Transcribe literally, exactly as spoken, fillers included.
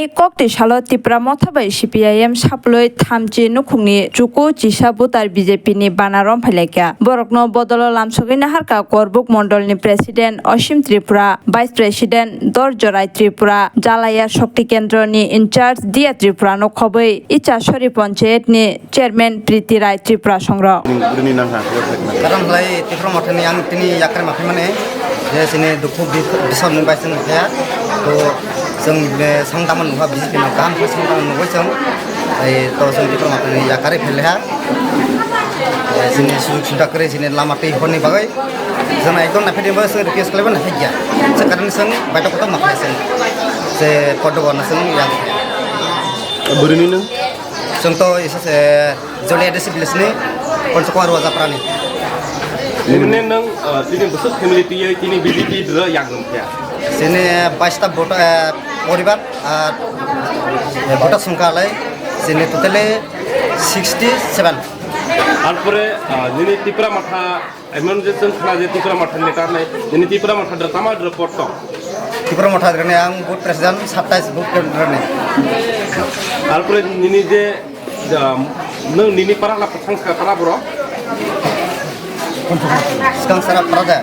Kokti salo Tipra Motha bai C P I M saplwi thamchi nukhungni chuku chisa butar B J P ni bana rom phailaikha. Borokno bodolo lamsogwi naharkha Korbuk Mondolni President Osim Tripura, Vice President Dorjorai Tripura, Jalaya Shakti Kendroni in charge Dia Tripura no khobwi Ichasori Panchayat ni Chairman Priti Rai Tripura songrok. Bini nang ha, yo thek na. Karon lai Tipra Mothani ang tini yakre makhai mane, je sini dukhu bi-, bisam ni bai sing kaya, to sing, eh, sang daman nuha B J P no kaham khe sang daman nuhoi song, eh, to sing Tipra Mothani yakare phele ha, eh, sini sujug suda kre sini lama tei honi bagai, jana ekdom na phedi bagai sing request khlaiba na phai ya, se karon sing bai to koto makhai sing, se kodo na sing yang. Bwrwini nang? Sing to isa se Joli A D C village ni Panchakwa Roja Prani. Ini nang, uh, tini besok family tiya tini B J P dera yang nang ya. Sini baista voter, eh, poribar, eh, voter songkha lai, sini totally sixty seven. Arpore, uh, nini Tipra Motha, emon je chwng khna je Tipra Motha ni karnai, nini Tipra Motha dera tama dera pot tong. Tipra Motha dera ni ang booth president, satais booth keeper ni. Arpore nini je, um, nang nini para la pasang ka para bro. Skang sara para da.